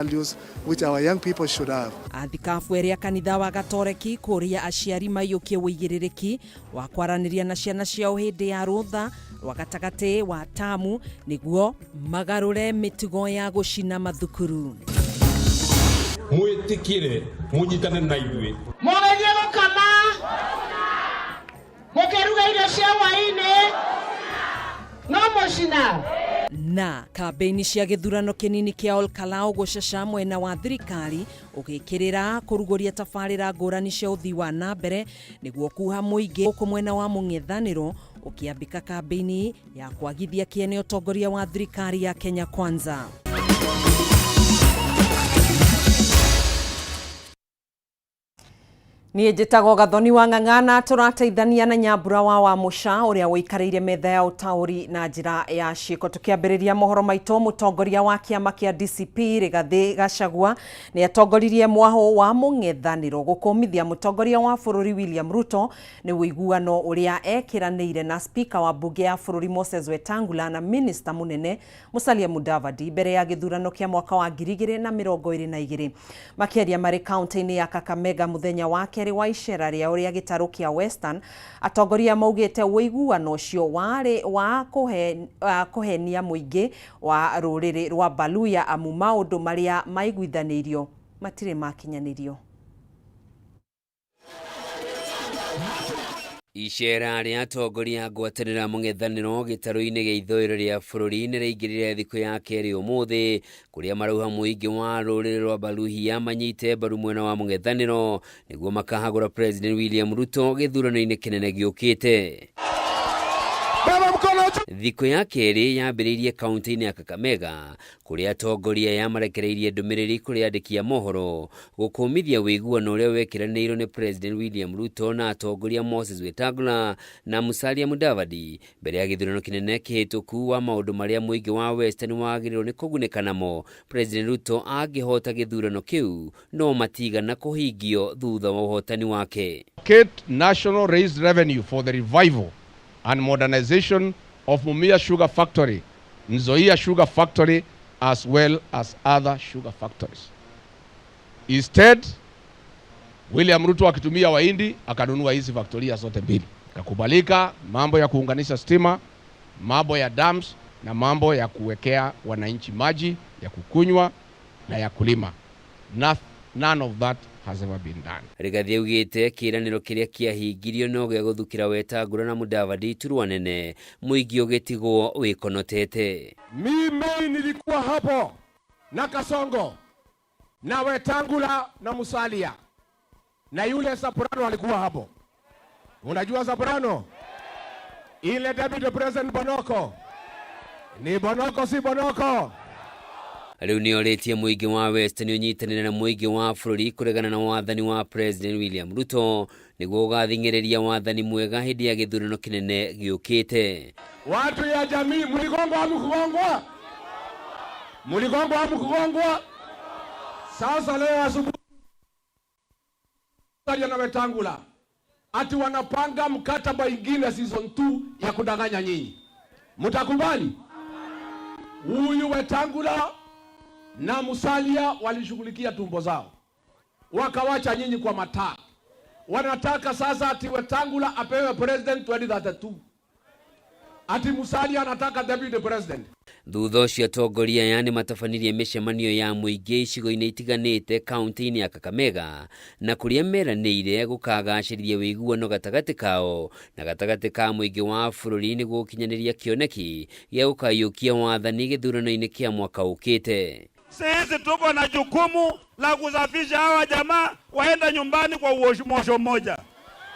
Values which our young people should have. Athikabu erĩ a kanitha wa Gatoreki kũria aciari maiyũkie ũigĩrĩrĩki wa kwaranĩria na ciana ciao hĩndĩ ya rũtha rwa gatagatĩ wa tamu nĩguo magarũre mĩtugo ya gũcina mathukuru. Mwĩtĩkĩre mũnyitane na ithuĩ. Mũgĩthiĩ gũkama, mũkĩruga irio cia hwaĩ-inĩ, no mũcina. Na kambĩini cia gĩthurano kĩnini kĩa Olkalau gũcaca mwena wa thirikari ũgĩkĩrĩra kũrugũria tabarĩra ngũrani cia ũthii wa na mbere nĩguo kuha mũingĩ gũkũ mwena wa mũng'ethanĩro ũkĩambĩka kambĩini ya kwagithia kĩene ũtongoria wa thirikari ya Kenya Kwanza. Niĩ njĩtagwo Gathoni wa Ng'ang'ana, tũrateithania na Nyambura wa Wamũca ũrĩa ũikarĩire metha ya ũtaũri na njĩra ya ciĩko. Tũkĩambĩrĩria mohoro maitũ, mũtongoria wa kĩama kĩa DCP Rigathĩ Gachagua nĩ atongoririe mwahũ wa mũng'ethanĩro gũkũmithia mũtongoria wa bũrũri William Ruto nĩ ũiguano ũrĩa ekĩranĩire na spika wa mbunge ya bũrũri Moses Wetangula na minista mũnene Musalia Mudavadi mbere ya gĩthurano kĩa mwaka wa 2022. Makĩaria marĩ kaunti-inĩ ya Kakamega mũthenya wa kerĩ wa icera rĩao rĩa gĩtarũ kĩa Western, atongoria maugĩte ũiguano ũcio warĩ wa kũhenia mũingĩ wa rũrĩrĩ rwa Baluya amu maũndũ marĩa maiguithanĩirio matirĩ makinyanĩrio. Icera rĩa atongoria a ngwatanĩro ya mũng'ethanĩro gĩtarũ-inĩ gĩa ithũĩro rĩa bũrũri nĩ rĩaingĩrire thikũ ya kerĩ ũmũthĩ, kũrĩa marauha mũingĩ wa rũrĩrĩ rwa Baluhia manyite mbaru mwena wa mũng'ethanĩro nĩguo makahagũra President William Ruto gĩthurano-inĩ kĩnene gĩũkĩte. Thikũ ya kerĩ yambĩrĩirie kaunti-inĩ ya Kakamega kũrĩa atongoria aya marekereirie ndũmĩrĩri kũrĩ andĩki a mohoro gũkũmithia ũiguano ũrĩa wekĩranĩirwo nĩ President William Ruto na atongoria Moses Wetangula na Musalia Mudavadi mbere ya gĩthurano kĩnene kĩhĩtũku wa maũndũ marĩa mũingĩ wa Western wagĩrĩirwo nĩ kũgunĩka namo President Ruto angĩhota gĩthurano kĩu no matigana kũhingio thutha wa ũhotani wake. Allocate national raised revenue for the revival and modernization of Mumia Sugar Factory, Nzoia Sugar Factory, as well as other sugar factories. Instead, William Ruto akitumia Wahindi akanunua hizi faktoria zote mbili. Kakubalika mambo ya kuunganisha stima, mambo ya dams na mambo ya kuwekea wananchi maji ya kukunywa na ya kulima. None of that has ever been done. Rigathi augĩte kĩĩranĩro kĩrĩa kĩahingirio no gĩa gũthukĩra Wetangula na Mudavadi iturwa nene, mũingĩ ũgĩtigwo wĩkonotete. Mimi nilikuwa hapo na Kasongo na Wetangula na Musalia na yule Soprano alikuwa hapo. Unajua Soprano? Ile Deputy President Bonoko. Ni Bonoko si Bonoko? Rĩu nĩorĩtie mũingĩ wa West nĩ ũnyitanĩre na mũingĩ wa bũrũri kũregana na wathani wa President William Ruto nĩguo ũgathing'ĩrĩria wathani mwega hĩndĩ ya gĩthurano kĩnene gĩũkĩte. Watu ya jamii mligongwa hamkugongwa? Mligongwa hamkugongwa? Sasa leo asubuhi na Wetangula ati wanapanga mkataba ingine season 2 ya kudanganya nyinyi. Mtakubali? Huyu Wetangula na Musalia walishughulikia tumbo zao, wakawacha nyinyi kwa mataa. Wanataka sasa ati Wetangula apewe president 2032, ati Musalia anataka deputy president. Thutha ũcio atongoria aya nĩ matabanirie mĩcemanio ya mũingĩ icigo-inĩ itiganĩte kaunti-inĩ ya Kakamega na kũrĩa meranĩire gũkagacĩrithia ũiguano gatagatĩ kao na gatagatĩ ka mũingĩ wa bũrũri nĩguo gũkinyanĩria kĩoneki gĩa gũkayũkia wathani gĩthurano-inĩ kĩa mwaka ũkĩte. Sisi tuko na jukumu la kusafisha hawa jamaa waenda nyumbani kwa mwosho mmoja.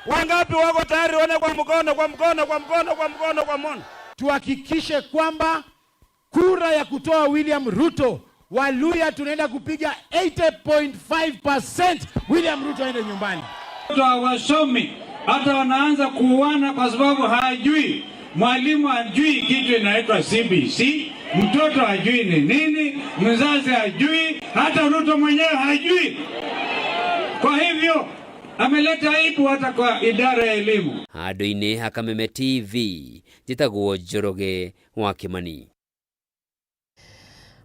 Wangapi wako tayari? One kwa mkono, kwa mkono, kwa mkono, kwa mkono, kwa mkono. Tuhakikishe kwamba kura ya kutoa William Ruto, Waluya tunaenda kupiga 80.5%, William Ruto aende nyumbani. Hawasomi hata wanaanza kuuana kwa sababu hajui. Mwalimu hajui kitu inaitwa CBC, mtoto hajui ni nini, mzazi hajui, hata Ruto mwenyewe hajui. Kwa hivyo ameleta aibu hata kwa idara ya elimu. Handũ-inĩ ha Kameme TV, njĩtagwo Njoroge wa Kimani.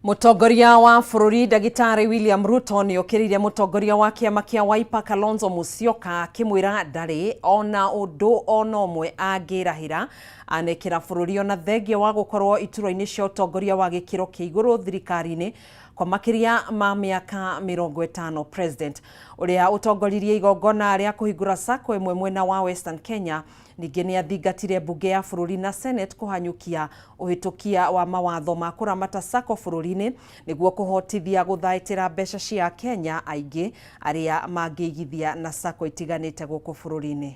Mũtongoria wa bũrũri Ndagĩtarĩ William Ruto nĩ okĩrĩire mũtongoria wa kĩama kĩa Wiper Kalonzo Musyoka akĩmwĩra ndarĩ ona ũndũ ona ũmwe angĩrahĩra anekĩra bũrũri ona thengia wa gũkorwo iturwa-inĩ cia ũtongoria wa gĩkĩro kĩa igũrũ thirikari-inĩ kwa makĩria ma mĩaka 50. President ũrĩa ũtongoririe igongona rĩa kũhingũra sacco ĩmwe mwena wa Western Kenya ningĩ nĩ athingatire mbunge ya bũrũri na Senate kũhanyũkia ũhĩtũkia wa mawatho ma kũramata sacco bũrũri-inĩ nĩguo kũhotithia gũthaitĩra mbeca cia Kenya aingĩ arĩa mangĩigithia na sacco itiganĩte gũkũ bũrũri-inĩ.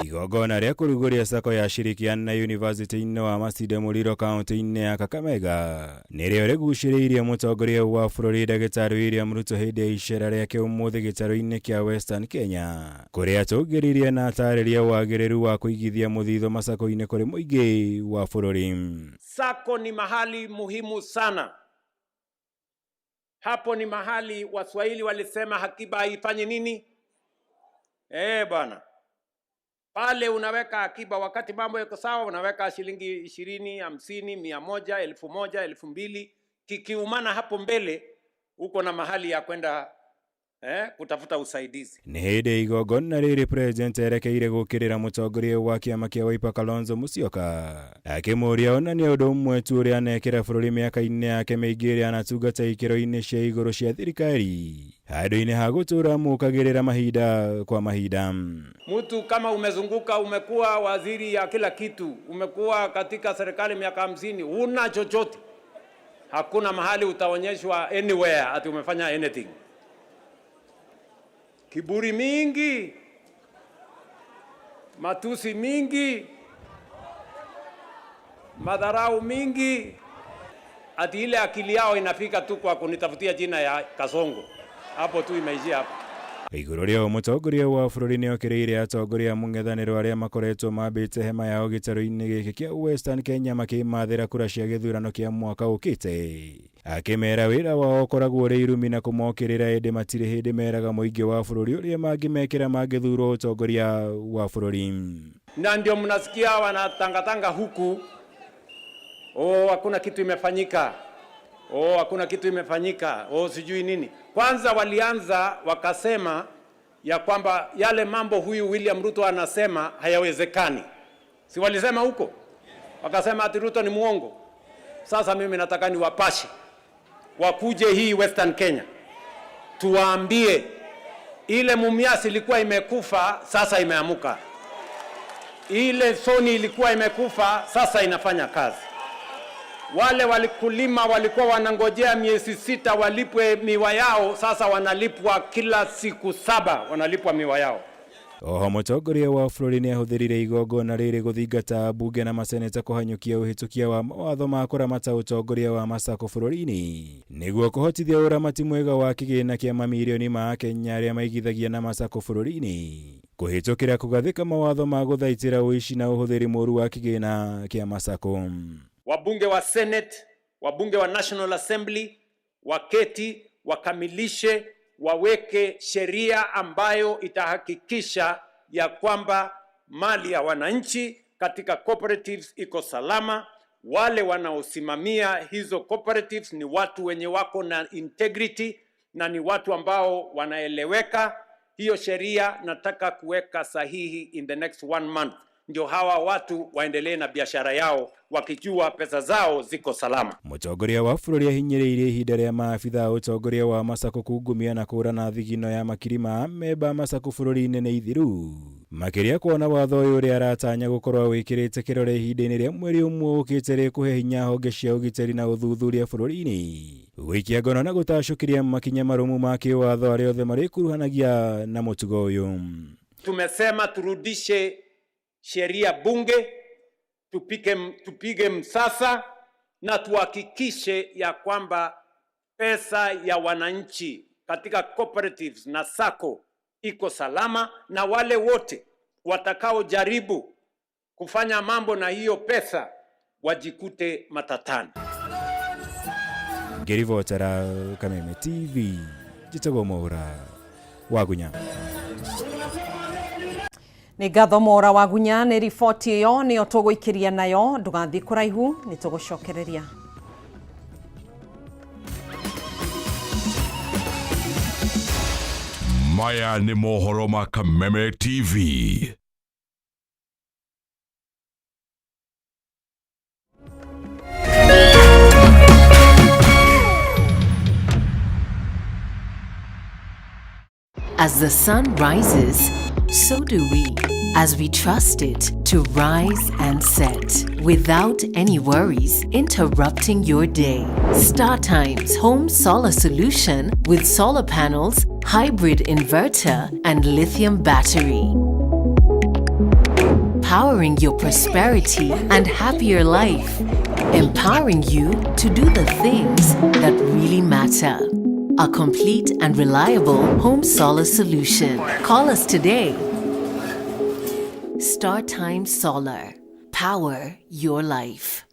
Igongona rĩa kũrugũria sacco ya Shirikiana University-inĩ wa Masinde Muliro kaunti-inĩ ya Kakamega nĩrĩo rĩgucĩrĩirie mũtongoria wa bũrũri Ndagĩtarĩ William Ruto hĩndĩ ya icera rĩake ũmũthĩ gĩtarũ-inĩ kĩa Western Kenya kũrĩa atũngĩrĩirie na atarĩria wagĩrĩru wa kũigithia mũthithũ macako-inĩ kũrĩ mũingĩ wa bũrũri. Sacco ni mahali muhimu sana. Hapo ni mahali Waswahili walisema akiba haifanyi nini? Bwana. Pale unaweka akiba wakati mambo yako sawa, unaweka shilingi 20, 50, 100, 1000, 2000. Kikiumana hapo mbele uko na mahali ya kwenda kutafuta usaidizi. Nĩ hĩndĩ igongona rĩrĩ president erekeire gũkĩrĩra mũtongoria wa kĩama kĩa Wiper Kalonzo Musyoka akĩmũria onania ũndũ ũmwe tu ũrĩa anekĩra bũrũri mĩaka-inĩ yake mĩingĩ ĩrĩa anatungata ikĩro-inĩ cia igũrũ cia thirikari handũ-inĩ ha gũtũra mũkagĩrĩra mahinda kwa mahinda. Mtu kama umezunguka, umekuwa waziri ya kila kitu, umekuwa katika serikali miaka 50, huna chochote, hakuna mahali utaonyeshwa anywhere ati umefanya anything. Kiburi mingi, matusi mingi, madharau mingi, ati ile akili yao inafika tu kwa kunitafutia jina ya Kasongo. Hapo tu imeishia hapo. Igũrũ rĩa mũtongoria wa bũrũri nĩ okĩrĩire atongoria a mũng'ethanĩro arĩa makoretwo mambĩte hema yao gĩtarũ-inĩ gĩkĩ kĩa Western Kenya makĩmathĩra kura cia gĩthurano kĩa mwaka ũkĩte akĩmera wĩra wao ũkoragwo ũrĩ irumi na kũmokĩrĩra ĩndĩ matirĩ hĩndĩ meraga mũingĩ wa bũrũri ũrĩa mangĩmekĩra mangĩthurwo ũtongoria wa bũrũri. Na ndio mnasikia wanatangatanga huku, oh, hakuna kitu imefanyika, oh, hakuna kitu imefanyika, oh, sijui nini. Kwanza walianza wakasema ya kwamba yale mambo huyu William Ruto anasema hayawezekani. Si walisema huko? Wakasema ati Ruto ni muongo. Sasa mimi nataka niwapashe wakuje hii Western Kenya tuwaambie ile Mumias ilikuwa imekufa, sasa imeamuka. Ile Sony ilikuwa imekufa, sasa inafanya kazi. Wale walikulima walikuwa wanangojea miezi 6 walipwe miwa yao, sasa wanalipwa kila siku 7 wanalipwa miwa yao. Oho mũtongoria wa bũrũri nĩ ahũthĩrire igongona rĩrĩ gũthingata mbunge na maseneta kũhanyũkia ũhĩtũkia wa mawatho ma kũramata ũtongoria wa macako bũrũri-inĩ nĩguo kũhotithia ũramati mwega wa kĩgĩna kĩa mamirioni ma Akenya arĩa maigithagia na macako bũrũri-inĩ kũhĩtũkĩra kũgathĩka mawatho ma gũthaitĩra ũici na ũhũthĩri mũũru wa kĩgĩna kĩa macako. Wabunge wa Senate, wabunge wa National Assembly waketi wakamilishe, waweke sheria ambayo itahakikisha ya kwamba mali ya wananchi katika cooperatives iko salama. Wale wanaosimamia hizo cooperatives ni watu wenye wako na integrity na ni watu ambao wanaeleweka. Hiyo sheria nataka kuweka sahihi in the next 1 month, ndio hawa watu waendelee na biashara yao wakijua pesa zao ziko salama. Mũtongoria wa bũrũri ahinyĩrĩirie ihinda rĩa maabitha ũtongoria wa macako kungumia na kũrana thigino ya makiri ma memba macako bũrũri-inĩ nĩ ithiru makĩria kuona watho ũyũ ũrĩa aratanya gũkorwo wĩkĩrĩte kĩrore ihinda-inĩ rĩa mweri ũmwe ũkĩte rĩkũhe hinya honge cia ũgitĩri na ũthuthuria bũrũri-inĩ gũikia ngono na gũtacũkĩria makinya marũmu ma kĩwatho arĩa othe marĩkuruhanagia na mũtugo ũyũ. Tumesema turudishe sheria bunge, tupige msasa na tuhakikishe ya kwamba pesa ya wananchi katika cooperatives na sacco iko salama, na wale wote watakaojaribu kufanya mambo na hiyo pesa wajikute matatani. Ngĩribotera Kameme TV, njĩtagwo Mwaura Wagunya. Nĩ ngatho Mora Wagunya nĩ riboti ĩyo, nĩyo tũgũikĩria nayo. Ndũgathiĩ kũraihu, nĩ tũgũcokereria. Maya nĩ mohoro ma Kameme TV. As the sun rises, so do we, as we trust it to rise and set without any worries interrupting your day. StarTimes Home Solar Solution with solar panels, hybrid inverter, and lithium battery. Powering your prosperity and happier life. Empowering you to do the things that really matter. A complete and reliable home solar solution. Call us today. StarTime Solar. Power your life.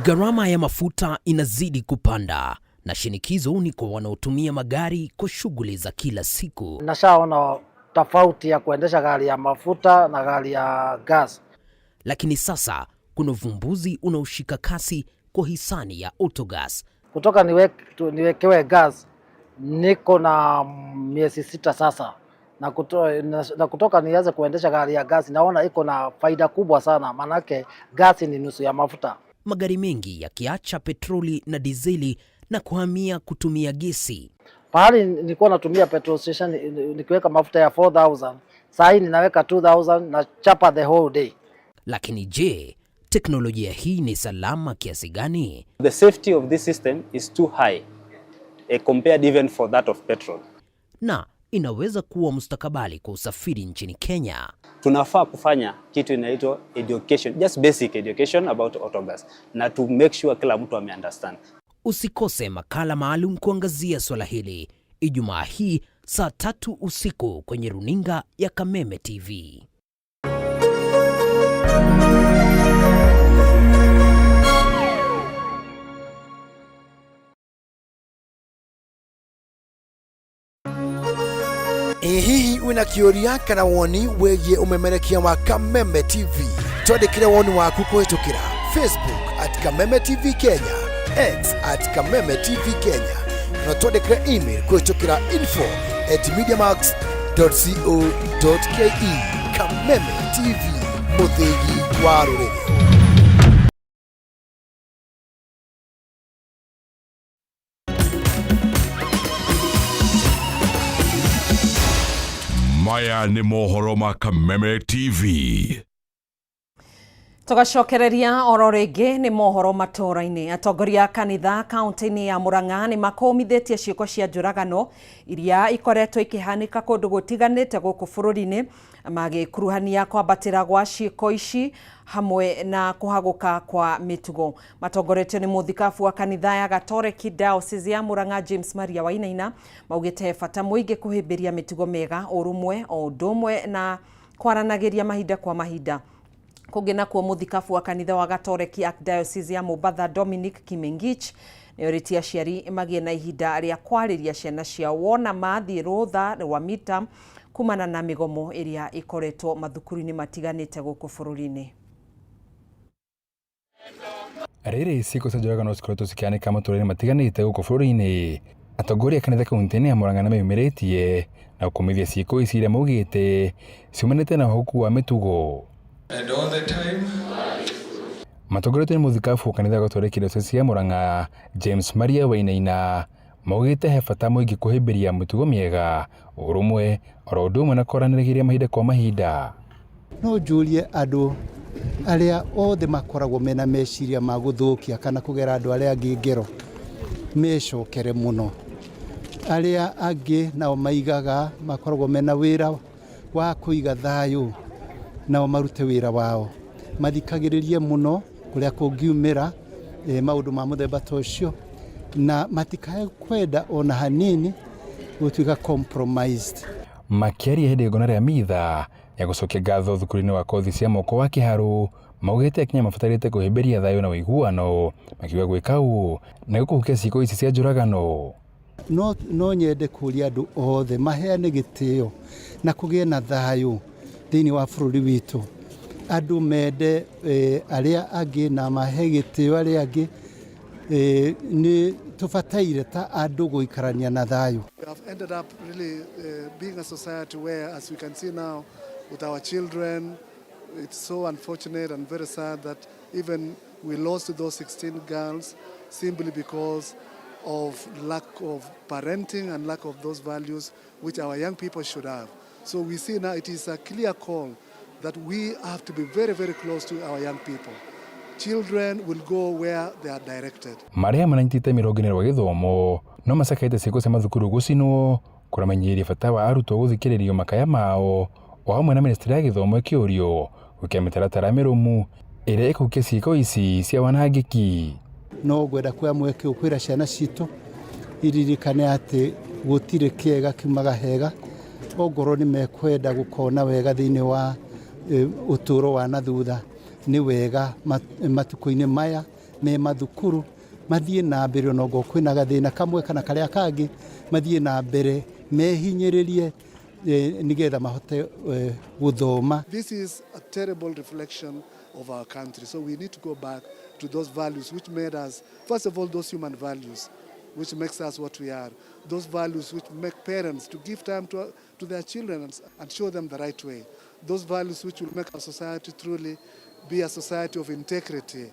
Gharama ya mafuta inazidi kupanda na shinikizo ni kwa wanaotumia magari kwa shughuli za kila siku. Nashaona tofauti ya kuendesha gari ya mafuta na gari ya gas. Lakini sasa kuna uvumbuzi unaoshika kasi kwa hisani ya Autogas. Kutoka niwekewe gas niko na miezi 6 sasa, na kutoka nianze kuendesha gari ya gas naona iko na faida kubwa sana, manake gas ni nusu ya mafuta. Magari mengi yakiacha petroli na dizeli na kuhamia kutumia gesi. Pahali nilikuwa natumia petrol station nikiweka mafuta ya 4,000, saa hii ninaweka 2,000 na chapa the whole day. Lakini je, teknolojia hii ni salama kiasi gani? The safety of this system is too high compared even for that of petrol. Na inaweza kuwa mustakabali kwa usafiri nchini Kenya. Tunafaa kufanya kitu inaitwa education, just basic education about autogas, na to make sure kila mtu ame-understand. Usikose makala maalum kuangazia swala hili Ijumaa hii saa 3 usiku kwenye runinga ya Kameme TV. Ĩ hihi wĩna kĩũria kana woni wĩgiĩ ũmemerekia wa Kameme TV? Twandĩkĩre woni waku kũhĩtũkĩra Facebook at Kameme TV Kenya, X at Kameme TV Kenya, na twandĩkĩre email kũhĩtũkĩra info@mediamax.co.ke. Kameme TV, mũthĩgi wa rũrĩrĩ. Maya nĩ mohoro ma Kameme TV. Tugacokereria oro rĩngĩ nĩ mohoro matũũra-inĩ. Atongoria a kanitha kaunti-inĩ ya Murang'a nĩ makũmithĩtie ciĩko cia njũragano iria ikoretwo ikĩhanĩka kũndũ gũtiganĩte gũkũ bũrũri-inĩ, magĩkuruhania kwambatĩra gwa ciĩko ici hamwe na kũhagũka kwa mĩtugo. Matongoretio nĩ mũthikabu wa kanitha ya Gatoreki Diocese ya Murang'a James Maria Wainaina, maugĩte bata mũingĩ kũhĩmbĩria mĩtugo mĩega, ũrũmwe o ũndũ ũmwe na kwaranagĩria mahinda kwa mahinda. Kũngĩ nakuo mũthikabu wa kanitha wa Gatoreki Archdiocese ya Mombatha Dominic Kimengich nĩorĩtie aciari magĩe na ihinda rĩa kwarĩria ciana ciao wona mathiĩ rũtha rwa midterm kumana na mĩgomo ĩrĩa ĩkoretwo mathukuru-inĩ matiganĩte gũkũ bũrũri-inĩ. Rĩrĩ ciĩko cia njũragano cikoretwo cikĩhanĩka matũũra-inĩ matiganĩte gũkũ bũrũri-inĩ. Atongoria a kanitha kaunti-inĩ ya Murang'a nĩmeyumĩrĩtie na gũkũmithia ciĩko ici iria maugĩte ciumanĩte na ũhũku wa mĩtugo. And all the time Matongoretio nĩ mũthikabu wa kanitha wa Gatoreki Diocese ya Murang'a James Maria Wainaina, maugĩte he bata mũingĩ kũhĩmbĩria mĩtugo mĩega, ũrũmwe oro ũndũ ũmwe na kwaranĩria mahinda kwa mahinda. No njũrie andũ arĩa othe makoragwo mena meciria ma gũthũkia kana kũgera andũ arĩa angĩ ngero mecokere mũno. Arĩa angĩ nao maigaga makoragwo mena wĩra wa kũiga thayũ, nao marute wĩra wao, mathikagĩrĩrie mũno kũrĩa kũngiumĩra maũndũ ma mũthemba ta ũcio, na matikae kwenda ona hanini gũtuĩka compromised. Makĩaria hĩndĩ igongona rĩa mitha ya gũcokia ngatho thukuru-inĩ wa kothi cia moko wa Kĩharũ, Maugĩte Akenya mabatarĩte kũhĩmbĩria thayũ na ũiguano, makiuga gwĩka ũũ nĩ gũkũhukia ciĩko ici cia njũragano. No nyende kũria andũ othe maheane gĩtĩo na kũgĩe na thayũ thĩinĩ wa bũrũri witũ. Andũ mende arĩa angĩ na mahe gĩtĩo arĩa angĩ. Nĩ tũbataire ta andũ gũikarania na thayũ. We have ended up really being a society where, as we can see now, with our children, it's so unfortunate and very sad that even we lost those 16 girls simply because of lack of parenting and lack of those values which our young people should have. So we see now it is a clear call that we have to be very, very close to our young people. Children will go where they are directed. Marĩa mananyitĩte mĩrongo-inĩ rwa gĩthomo no macakaĩte ciĩko cia mathukuru gũcinwo kũramenyeirie bata wa arutwo gũthikĩrĩrio makaya mao o hamwe na ministry ya gĩthomo ĩkĩũrio gwĩkĩra mĩtaratara mĩrũmu ĩrĩa ĩkũhukia ciĩko ici cia wanangĩki. No ngwenda kuoya mweke ũyũ kwĩra ciana citũ iririkane atĩ gũtirĩ kĩega kiumaga hega, ongorwo nĩ mekwenda gũkona wega thĩinĩ wa ũtũũro wa na thutha, nĩ wega matukũ-inĩ maya me mathukuru mathiĩ na mbere ona ongorwo kwĩna gathĩna kamwe kana karĩa kangĩ, mathiĩ na mbere mehinyĩrĩrie nĩgetha mahote gũthoma. This is a terrible reflection of our country. So we need to go back to those values which made us, first of all, those human values, which makes us what we are. Those values which make parents to give time to their children and show them the right way. Those values which will make our society truly be a society of integrity.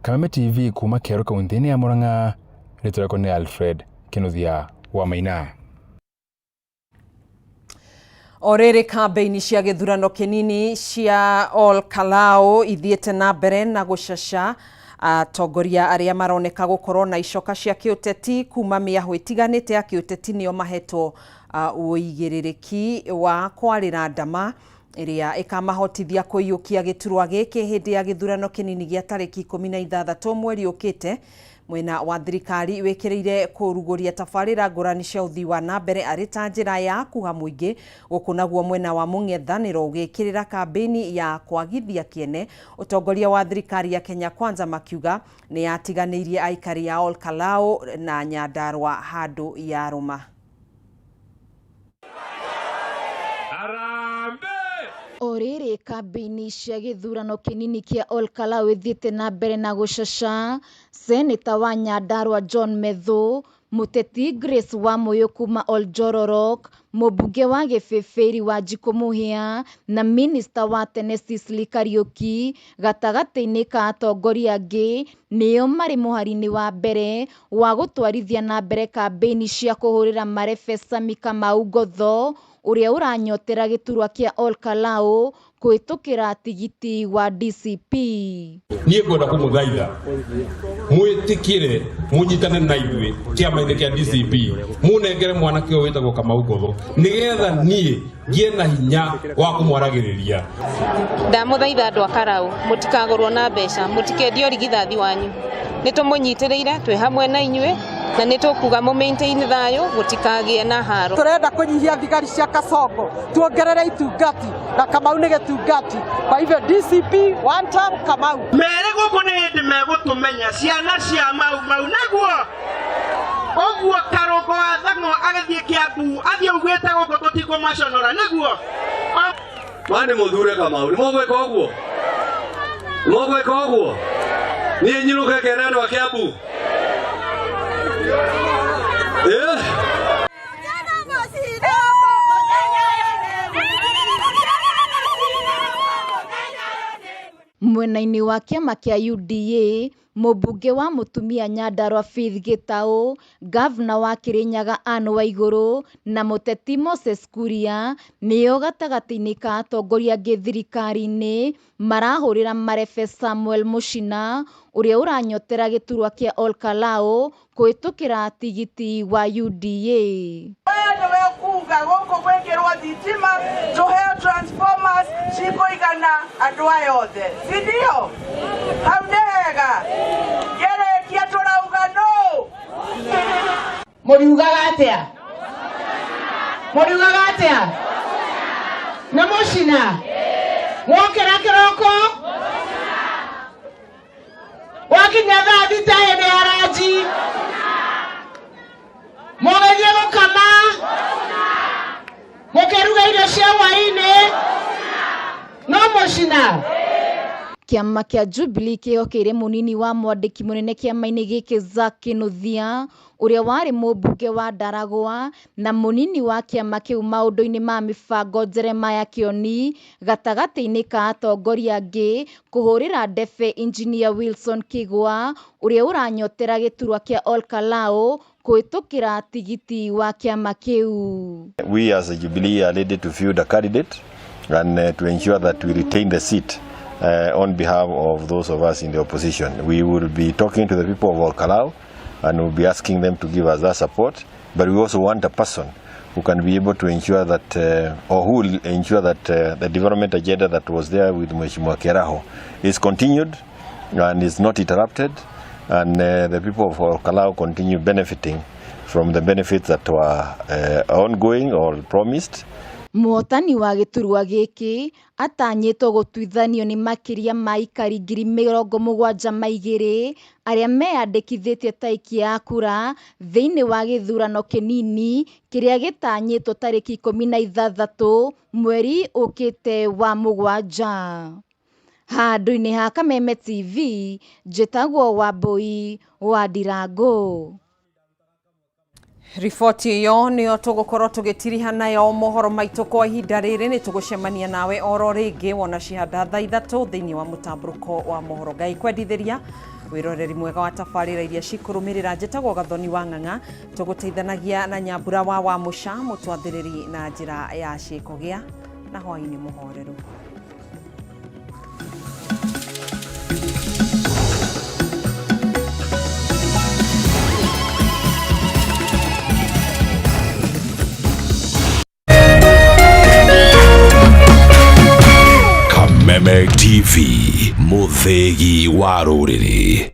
Kameme TV kuma Kĩharũ kaunti-inĩ ya Murang'a, rĩtwa rĩakwa nĩ Alfred Kinuthia wa Maina. O rĩrĩ kambĩini cia gĩthurano kĩnini cia Ol Kalou ithiĩte na mbere na gũcaca atongoria arĩa maroneka gũkorwo na icoka cia kĩũteti kuma mĩahũ ĩtiganĩte ya kĩũteti nĩo mahetwo ũigĩrĩrĩki wa kwarĩra ndama ĩrĩa ĩkamahotithia kũiyũkia gĩturwa gĩkĩ hĩndĩ ya gĩthurano kĩnini gĩa tarĩki 16 mweri ũkĩte. Mwena wa thirikari wĩkĩrĩire kũrugũria tabarĩra ngũrani cia ũthii wa na mbere arĩ ta njĩra ya kuha mũingĩ, gũkũ naguo mwena wa mũng'ethanĩro ũgĩkĩrĩra kambĩini ya kwagithia kĩene. Ũtongoria wa thirikari ya Kenya Kwanza makiuga nĩ yatiganĩirie aikari a Ol Kalou na Nyandarua handũ ya rũma. O rĩrĩ kambĩini cia gĩthurano kĩnini kĩa Ol Kalou ithiĩte na mbere na gũcaca, Seneta wa Nyandarua John Methu, Mũteti Grace Wamuyu kuma Oljororok, mũmbunge wa Gĩbĩbĩri Wanjikũ Mũhĩa na minista wa tene Cicely Kariũki gatagatĩ-inĩ ka atongoria angĩ nĩo marĩ mũhari-inĩ wa mbere wa gũtwarithia na mbere kambĩini cia kũhũrĩra marebe Sammy Kamau Ngotho ũrĩa ũranyotera gĩturwa kĩa Ol Kalou kũhĩtũkĩra tigiti wa DCP. Niĩ ngwenda kũmũthaitha mwĩtĩkĩre mũnyitane na ithuĩ kĩama-inĩ kĩa DCP, mũnengere mwanake ũyũ wĩtagwo Kamau Ngotho nĩgetha niĩ ngĩe na hinya wa kũmwaragĩrĩria. Ndamũthaitha andũ a Karau, mũtikagũrwo na mbeca, mũtikendio rigithathi wanyu. Nĩ tũmũnyitĩrĩire, twĩ hamwe na inyuĩ, na nĩ tũkuga mũ maintain thayũ, gũtikagĩe na haro. Tũrenda kũnyihia thigari cia Kasongo, tuongerere itungati, na Kamau nĩ gĩtungati. Kwa hivyo DCP one term Kamau. Mere gũkũ nĩ hĩndĩ megũtũmenya ciana cia Mau Mau nĩguo ũguo Karũngo wa Thang'wa agĩthiĩ Kĩambu athiĩ augĩte gũkũ tũtikũmaconora nĩguo. Mani mũthure Kamau, nĩ mũgwĩka ũguo? Nĩ mũgwĩka ũguo? Niĩ nyinũke ngere andũ a Kĩambu? Mwena-inĩ wa kĩama kĩa UDA, mũmbunge wa mũtumia Nyandarua Faith Gĩtaũ, ngavana wa Kĩrĩnyaga Anne Waigũrũ na mũteti Moses Kuria nĩo gatagatĩ-inĩ ka atongoria angĩ thirikari-inĩ marahũrĩra marebe Samuel Mũchina ũrĩa ũranyotera gĩturwa kĩa Ol Kalou kũhĩtũkĩra tigiti wa UDA. Ũyũ nĩwe ũkuga gũkũ gwĩkĩrwo thitima, tũheo transformers cikũigana andũ aya othe, si ndio? Hau nĩ hega. Ngĩrĩkia tũrauga no. Mũriugaga atĩa? Mũriugaga atĩa? Nĩ Mũchina? Mwokĩra kĩroko gwakinya thaa thita hĩndĩ ya ranji mũgĩthiĩ gũkama mũkĩruga irio cia hwaĩ-inĩ no mũcina. Kĩama kĩa Jubilee kĩhokeire mũnini wa mwandĩki mũnene kĩama-inĩ gĩkĩ Zack Kinuthia ũrĩa warĩ mũmbunge wa Ndaragwa na mũnini wa kĩama kĩu maũndũ-inĩ ma mĩbango Jeremiah Kĩoni gatagatĩ-inĩ ka atongoria angĩ kũhũrĩra ndebe Engineer Wilson Kigwa ũrĩa ũranyotera gĩturwa kĩa Ol Kalou kũhĩtũkĩra tigiti wa kĩama kĩu. We as a Jubilee are ready to field a candidate and to ensure that we retain the seat on behalf of those of us in the opposition. We will be talking to the people of Ol Kalou and we'll be asking them to give us that support. But we also want a person who can be able to ensure that, or who will ensure that the development agenda that was there with Mheshimiwa Kiaraho is continued and is not interrupted, and the people of Ol Kalou continue benefiting from the benefits that were ongoing or promised. Mũhotani wa gĩturwa gĩkĩ atanyĩtwo gũtuithanio nĩ makĩria ma aikari 72,000 arĩa meyandĩkithĩtie ta aikia a kura thĩinĩ wa gĩthurano kĩnini kĩrĩa gĩtanyĩtwo tarĩki 16 mweri ũkĩte wa mũgwanja. Handũ-inĩ ha Kameme TV, njĩtagwo Wambui wa Ndirango. Riboti ĩyo nĩyo tũgũkorwo tũgĩtiriha nayo mohoro maitũ kwa ihinda rĩrĩ. Nĩ tũgũcemania nawe oro rĩngĩ wona cihanda thaa 3 thĩinĩ wa mũtambũrũko wa mohoro. Ngai kwendithĩria wĩroreri mwega wa tabarĩra iria cikũrũmĩrĩra. Njĩtagwo Gathoni wa Ng'ang'a, tũgũteithanagia na Nyambura wa Wamũca mũtwathĩrĩri na njĩra ya ciĩko gĩa na hwaĩ-inĩ mũhoreru. Kameme TV, mũthĩgi wa rũrĩrĩ.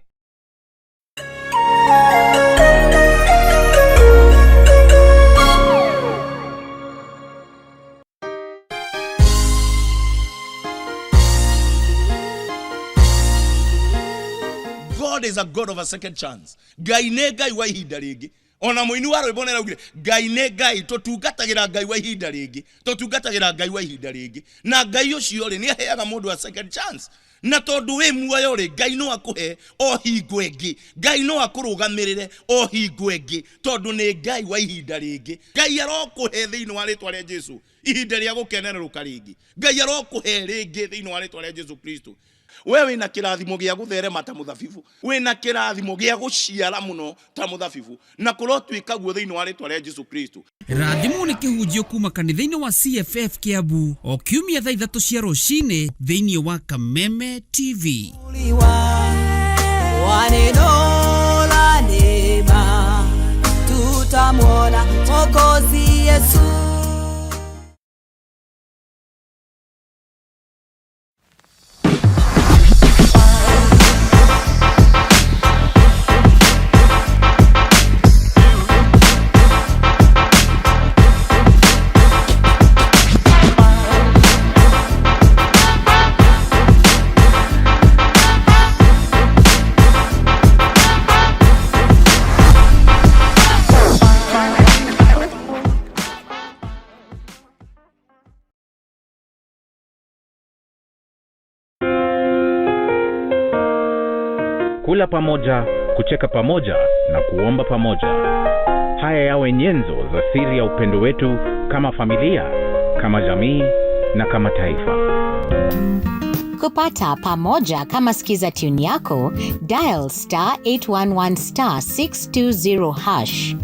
God is a God of a second chance. Ngai nĩ Ngai wa ihinda rĩngĩ. Ona mũini wa rwĩmbo nĩaraugire Ngai nĩ Ngai, tũtungatagĩra Ngai wa ihinda rĩngĩ, tũtungatagĩra Ngai wa ihinda rĩngĩ. Na Ngai ũcio rĩ, nĩ aheaga mũndũ a second chance. Na tondũ wĩ muoyo rĩ, Ngai no akũhe o hingo ĩngĩ, Ngai no akũrũgamĩrĩre o hingo ĩngĩ, tondũ nĩ Ngai wa ihinda rĩngĩ. Ngai arokũhe thĩinĩ wa rĩtwa rĩa Jesu ihinda rĩa gũkenerũka rĩngĩ. Ngai arokũhe rĩngĩ thĩinĩ wa rĩtwa rĩa Jesu Kristo. We wĩna kĩrathimo gĩa gũtherema ta mũthabibu, wĩna kĩrathimo gĩa gũciara mũno ta mũthabibu, na kũrotuĩka guo thĩinĩ wa rĩtwa rĩa Jesu Kristo. Rathimwo nĩ kĩhunjio kuma kanitha-inĩ wa CFF Kiambu o kiumia thaa 3 cia rũcinĩ thĩinĩ wa Kameme TV. Wa neno la neema tutamwona Mwokozi Yesu. Kula pamoja, kucheka pamoja na kuomba pamoja. Haya yawe nyenzo za siri ya upendo wetu kama familia, kama jamii na kama taifa. Kupata pamoja kama skiza tune yako, dial star 811 star 620 hash.